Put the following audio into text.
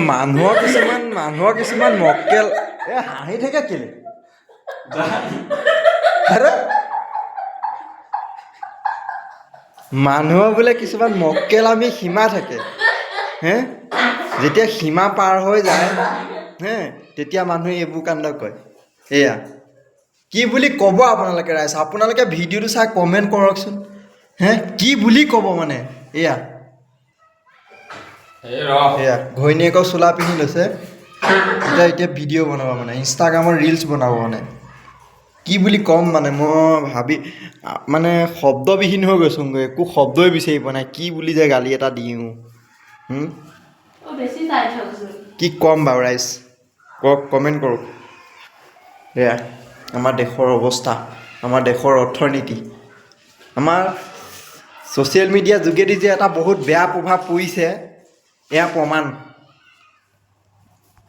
মানুহৰ কিছুমান মক্কেল। এ, হাঁহি থাকে কেলে? আৰে, মানুহৰ বোলে কিছুমান মক্কেল আমি সীমা থাকে হে। যেতিয়া সীমা পাৰ হৈ যায় হে, তেতিয়া মানুহে এইবোৰ কাণ্ড কয়। এয়া কি বুলি ক'ব আপোনালোকে ৰাইজ? আপোনালোকে ভিডিঅ'টো চাই কমেণ্ট কৰকচোন হে, কি বুলি ক'ব মানে এয়া? এই ৰ। এয়া ঘৈণীয়েকৰ চোলা পিন্ধি লৈছে এতিয়া। এতিয়া ভিডিঅ' বনাব মানে, ইনষ্টাগ্ৰামত ৰিলচ বনাব। মানে কি বুলি ক'ম, মানে মই ভাবি মানে শব্দবিহীন হৈ গৈছোঁগৈ। একো শব্দই বিচাৰি পোৱা নাই, কি বুলি যে গালি এটা দিওঁ। অ, বেছি টাইট হ'লচোন। কি ক'ম বাৰু ৰাইজ, কওক, কমেণ্ট কৰক। এয়া আমাৰ দেশৰ অৱস্থা, আমাৰ দেশৰ অৰ্থনীতি। আমাৰ ছ'চিয়েল মিডিয়াৰ যোগেদি যে এটা বহুত বেয়া প্ৰভাৱ পৰিছে, এয়া প্ৰমাণ।